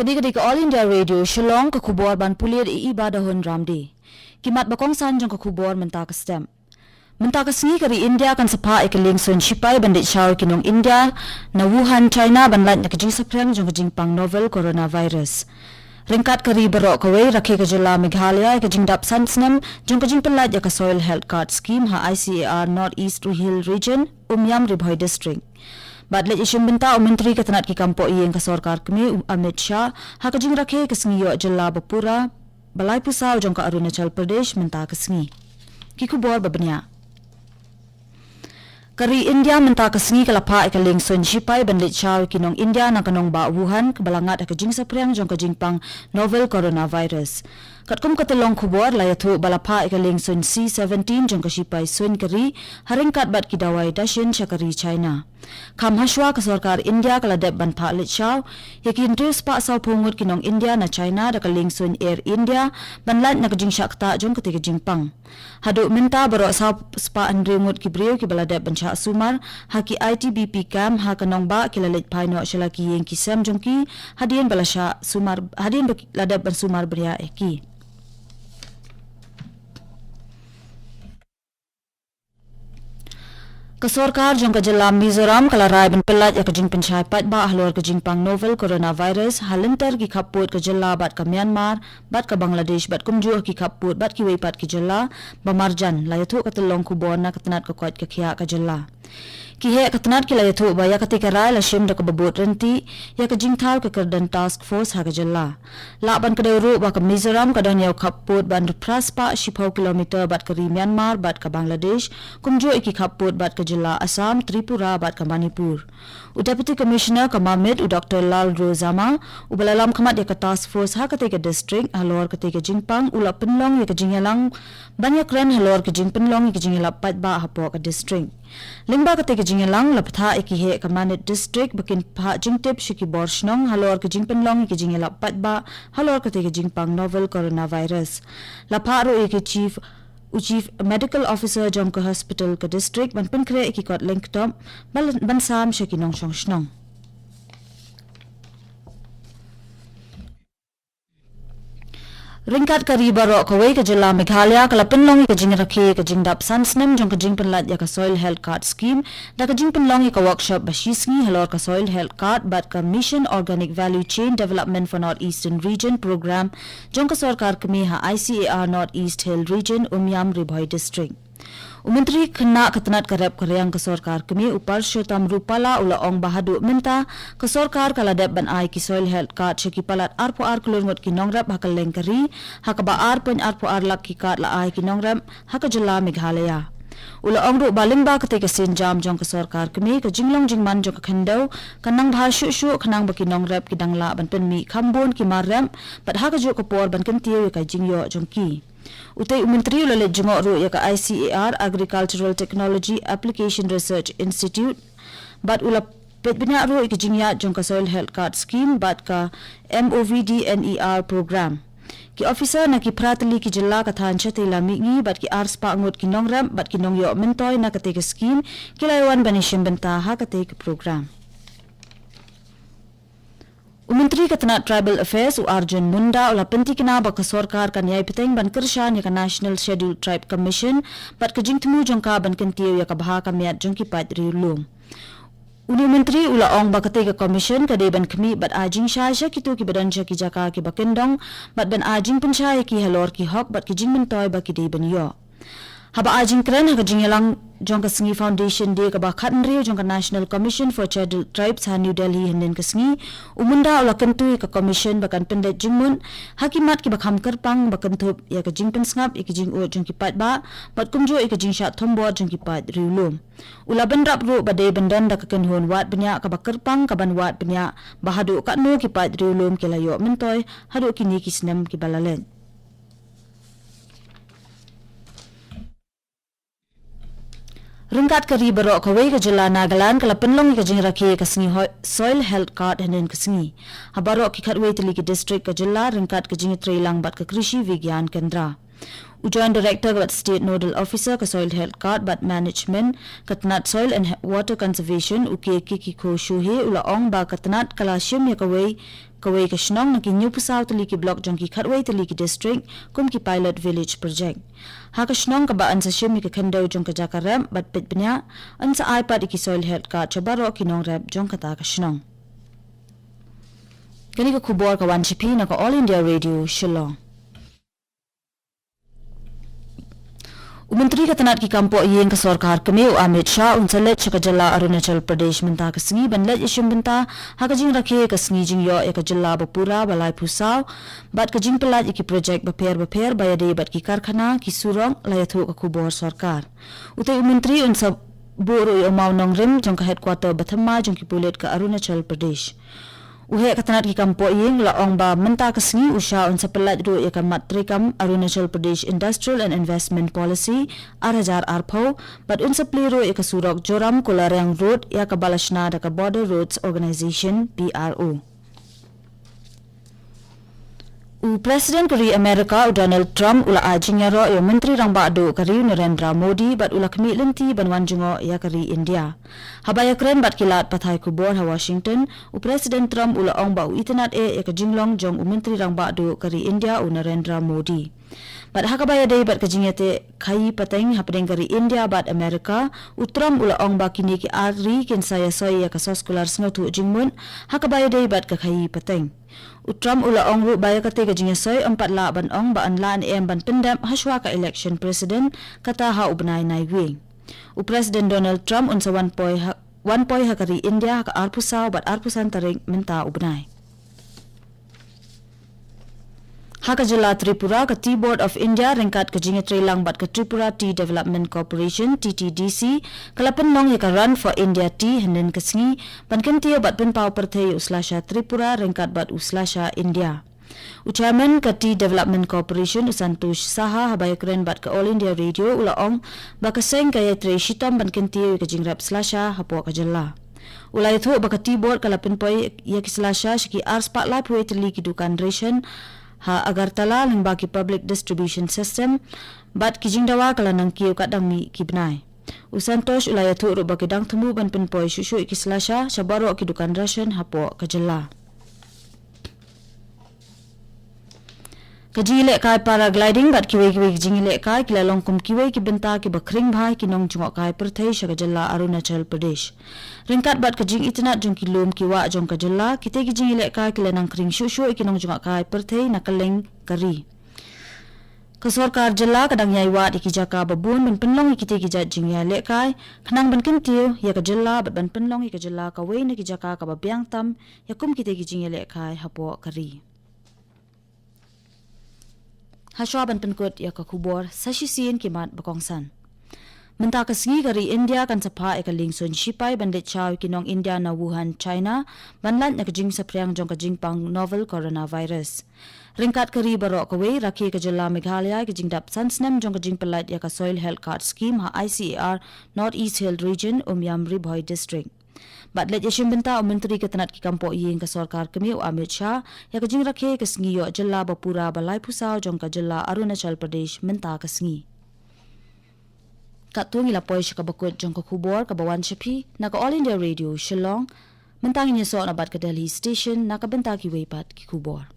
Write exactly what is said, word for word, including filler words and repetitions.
Kane ka dei ka All India Radio Shillong, ka khubor ban pule da i Iba Dahun Ramdi. Ki mat ba kongsan jong ka khubor mynta ka step. Mynta ka sngi ka ri India kan sa phah ïa ka lieng suiñ shipai ban leit shaw ïa ki nong India na Wuhan, China ban lait na ka jingsaphriang jong ka jingpang novel coronavirus. Ryngkat ka ri baroh kawei, rakhe ka jylla Meghalaya ïa ka jingdap san snem jong ka jingpynlait ïa ka Soil Health Card Scheme ha I C A R North East Hill Region, Umiam, Ri Bhoi District. Bad leit ïashim bynta u Myntri ka tnat ki kam poh ïing ka sorkar kmie, u Amit Shah, ha ka jingrakhe ka sngi ïoh jylla ba pura ba laiphew saw jong ka Arunachal Pradesh mynta ka sngi. Ki khubor ba bniah. Ka ri India mynta ka sngi ka la phah ïa ka lieng suiñ shipai ban leit shaw ïa ki nong India na ka nongbah Wuhan, kaba la ngat ha ka jingsaphriang jong ka jingpang novel coronavirus. Katkum ka tyllong khubor la ïathuh ba la phah ïa ka lieng suiñ C seventeen jong ka shipai suiñ ka ri, ha ryngkat bad ki dawai dashin sha ka ri China. Kham hashwa ka sorkar India ka la dep ban phah leit shaw ïa ki hynriew spah saw phew ngut ki nong India na China da ka lieng suiñ Air India ban lait na ka jingshah ktah jong katei ka jingpang. Haduh mynta baroh saw spah hynriew ngut ki briew kiba la dep ban shah sumar ha ki I T B P camp ha ka nongbah ki la leit phai noh sha la ki ïing ki sem jong ki hadien ba la shah sumar, hadien ba la dep ban sumar bniah ïa ki. Ka sorkar jong ka jylla Mizoram ka la rai ban pynlait ïa ka jingpynshai paidbah halor ka jingpang novel coronavirus ha lynter ki khappud ka jylla bad ka Myanmar bad ka Bangladesh bad kumjuh ki khappud bad kiwei pat ki jylla ba marjan, la ïathuh ka tyllong khubor na ka tnat ka koit ka khiah ka jylla. Ki heh ka tnat ki la ïathuh ba ïa katei ka rai la shim da kaba bud ryntih ïa ka jingthaw ka kyrdan task force ha ka jylla. Lah ban kdew ruh ba ka Mizoram ka don ïa u khappud ba hynriew phra spah shiphew kilometer bad ka ri Myanmar bad ka Bangladesh, kumjuh ïa ki khappud bad ka jylla Assam, Tripura bad ka Manipur. U Deputy Commissioner ka Mamit, u Doctor Lalruh Zama, uba la lamkhmat ïa ka task force ha katei ka district halor katei ka jingpang, u la pynlong ïa ka jingïalang ban ïakren halor ka jingpynlong ïa ka jingïalap paidbah hapoh ka district. Lyngba katei ka jingïalang la bthah ïa ki heh ka Mamit District ba kin phah jingtip sha ki bor shnong halor ka jingpynlong ïa ka jingïalap paidbah halor katei ka jingpang novel coronavirus. La phah ruh ïa ki chief, u Chief Medical Officer jong ka hospital ka district ban pynkhreh ïa ki kot lyngktop ban, ban sam sha ki nongshong shnong. Ryngkat ka ri baroh kawei, ka jylla Meghalaya ka la pynlong ïa ka jingrakhe ka jingdap san snem jong ka jingpynlait ïa ka Soil Health Card Scheme da ka jingpynlong ïa ka workshop ba shisngi halor ka Soil Health Card bad ka Mission Organic Value Chain Development for North Eastern Region Programme jong ka sorkar kmie ha I C A R North East Hill Region, Umiam, Ri Bhoi District. U Myntri khynnah ka tnat ka rep ka riang ka sorkar kmie, u Purshotam Rupalla, u la ong ba haduh mynta ka sorkar ka la dep ban ai ki Soil Health Card sha ki palat arphew ar klur ngut ki nongrep ha kylleng ka ri, ha kaba ar point arphew ar lak ki card la ai ki nongrep ha ka jylla Meghalaya. U la ong ruh ba lyngba katei ka sienjam jong ka sorkar kmie, ka jinglong jingman jong ka khyndew kan nang bha shuh shuh khnang ba ki nongrep ki dang lah ban pynmih kham bun ki mar rep bad ha kajuh ka por ban kyntiew ïa ka jingïoh jong ki. Utei u Myntri u la leit jngoh ruh ïa ka I C A R, Agricultural Technology Application Research Institute, bad u la peit bniah ruh ïa ka jingïaid jong ka Soil Health Card Scheme bad ka M O V D N E R Programme. Ki officer na ki phra tylli ki jylla ka thaiñ shatei lam mihngi bad ki ar spah ngut ki nongrep bad ki nongïoh myntoi na katei ka scheme ki la ïawan ban ïashim bynta ha katei ka programme. U Myntri ka tnat Tribal Affairs, u Arjun Munda, u la pyntikna ba ka sorkar kan ïai bteng ban kyrshan ïa ka National Scheduled Tribe Commission bad ka jingthmu jong ka ban kyntiew ïa ka bha ka miat jong ki paid riewlum. Une u Myntri u la ong ba katei ka commission ka dei ban khmih bad ai jingshai sha kito kiba don sha ki jaka kiba kyndong bad ban ai jingpynshai ïa ki halor ki hok bad ki jingmyntoi ba ki dei ban ïoh. Haba ai jingkren ha ka jingïalang jong ka sngi Foundation Day kaba khathynriew jong ka National Commission for Scheduled Tribes ha New Delhi hynnin ka sngi, u Munda u la kyntu ïa ka commission ba kan pynleit jingmut ha ki mat kiba kham kyrpang ba kynthup ïa ka jingpynsngap ïa ki jingud jong ki paidbah bad kumjuh ïa ka jingshah thombor jong ki paid riewlum. U la bynrap ruh ba dei ban don da ka kynhun wad bniah kaba kyrpang kaban wad bniah ba haduh katno ki paid riewlum ki la ïoh myntoi haduh kine ki snem kiba la leit. Ryngkat ka ri baroh kawei, ka jylla Nagaland ka la pynlong ïa ka jingrakhe ka sngi hoi-, Soil Health Card hynnin ka sngi ha baroh ki khatwei tylli ki district ka jylla ryngkat ka jingïatreilang bad ka Krishi Vigyan Kendra. U Joint Director bad State Nodal Officer ka Soil Health Card bad Management ka tnat Soil and Water Conservation, u K Kikiko Shohei, u la ong ba ka tnat ka la shim ïa kawei kawei ka shnong na ki hynñiewphew saw tylli ki block jong ki khatwei tylli ki district kum ki pilot village project. Ha ka shnong kaba yn sa shim ïa ka khyndew jong ka jaka rep bad peit bniah, yn sa ai pat ïa ki Soil Health Card sha baroh ki nongrep jong kata ka shnong. Kane ka khubor ka wan sha phi na ka All India Radio Shillong. U Myntri ka tnat ki kam poh ïing ka sorkar kmie, u Amit Shah, un sa leit sha ka jylla Arunachal Pradesh mynta ka sngi ban leit ïashim bynta ha ka jingrakhe ka sngi jingïoh ïa ka jylla ba pura ba laiphew saw bad ka jingpyllait ïa ki project bapher bapher ba ïadei bad ki karkhana, ki surok, la ïathuh ka khubor sorkar. Utei u Myntri un sa buh ruh ïa u mawnongrim jong ka headquarter ba thymmai jong ki pulit ka Arunachal Pradesh. U heh ka tnat ki kam poh ïing u la ong ba mynta ka sngi u Shah un sa pyllait ruh ïa ka mat treikam Arunachal Pradesh Industrial and Investment Policy ar hajar arphew bad un sa plie ruh ïa ka surok Joram Kolariang Road ïa kaba la shna da ka Border Roads Organisation, B R O. U President ka ri America, u Donald Trump, u la ai jingïaroh ïa u Myntri Rangbah Duh ka ri, u Narendra Modi, bad u la khmih lynti ban wan jngoh ïa ka ri India. Haba ïakren bad ki lad pathai khubor ha Washington, u President Trump u la ong ba u itynnad eh ïa ka jinglong jong u Myntri Rangbah Duh ka ri India, u Narendra Modi. Bad ha kaba ïadei bad ka jingïateh khaïi pateng hapdeng ka ri India bad America, u Trump u la ong ba kine ki ar ri kin sa ïasoi ïa ka soskular sngewthuh jingmut ha kaba ïadei bad ka khaïi pateng. U Trump u la ong ruh ba ïa katei ka jingïasoi ym pat lah ban ong ba yn lah ne em ban pyndep hashwa ka election president, kata ha u bnai Naiwieng. U President Donald Trump un sa wan poi ha, wan poi ha ka ri India ha ka arphew saw bad arphew san tarik mynta u bnai. Ha ka jylla Tripura, ka Tea Board of India ryngkat ka jingïatreilang bad ka Tripura Tea Development Corporation, T T D C, ka la pynlong ïa ka Run for India Tea hynnin ka sngi ban kyntiew bad pynpaw pyrthei ïa u slasha Tripura ryngkat bad u slasha India. U Chairman ka Tea Development Corporation, u Santosh Saha, haba ïakren bad ka All India Radio, u la ong ba ka seng ka ïatrei shitom ban kyntiew ïa ka jingrep slasha hapoh ka jylla. U la ïathuh ba ka Tea Board ka la pynpoi ïa ki slasha sha ki arspah laiphew tylli ki dukan ration ha Agartala lyngba ki public distribution system bad ki jingdawa ka la nang kiew katba dang mih ki bnai. U Santosh u la ïathuh ruh ba ki dang thmu ban pynpoi shuh shuh ïa ki slasha sha baroh ki dukan ration hapoh ka jylla. Ka jingïalehkai paragliding bad kiwei kiwei ki jingïalehkai ki la long kum kiwei ki bynta kiba khring bha ïa ki nongjngohkai pyrthei sha ka jylla Arunachal Pradesh. Ryngkat bad ka jingitynnad jong ki lum ki wah jong ka jylla, kitei ki jingïalehkai ki la nang khring shuh shuh ïa ki nongjngohkai pyrthei na kylleng ka ri. Ka sorkar jylla ka dang ïai wad ïa ki jaka ba bun ban pynlong ïa kitei ki jait jingïalehkai, khnang ban kyntiew ïa ka jylla bad ban pynlong ïa ka jylla kawei na ki jaka kaba biang tam ïa kum kitei ki jingïalehkai hapoh ka ri. Hashwa ban pynkut ïa ka khubor, sa shisien ki mat ba kongsan. Mynta ka sngi ka ri India kan sa phah ïa ka liengsuiñ shipai ban leit shaw ïa ki nong India na Wuhan, China, ban lait na ka jingsaphriang jong ka jingpang novel coronavirus. Ryngkat ka ri baroh kawei, rakhe ka jylla Meghalaya ïa ka jingdap san snem jong ka jingpyllait ïa ka Soil Health Card Scheme ha I C A R North East Hill Region, Umiam Ri Bhoi District. Bad leit ïashim bynta u Myntri ka tnat ki kam poh ïing ka sorkar kmie, u Amit Shah, ïa ka jingrakhe ka sngi ïoh jylla ba pura ba laiphew saw jong ka jylla Arunachal Pradesh mynta ka sngi. Katto ngi la poi sha kaba kut jong ka khubor kaba wan sha phi na ka All India Radio Shillong. Mynta ngin ïasoh na bad ka Delhi Station na ka bynta kiwei pat ki khubor.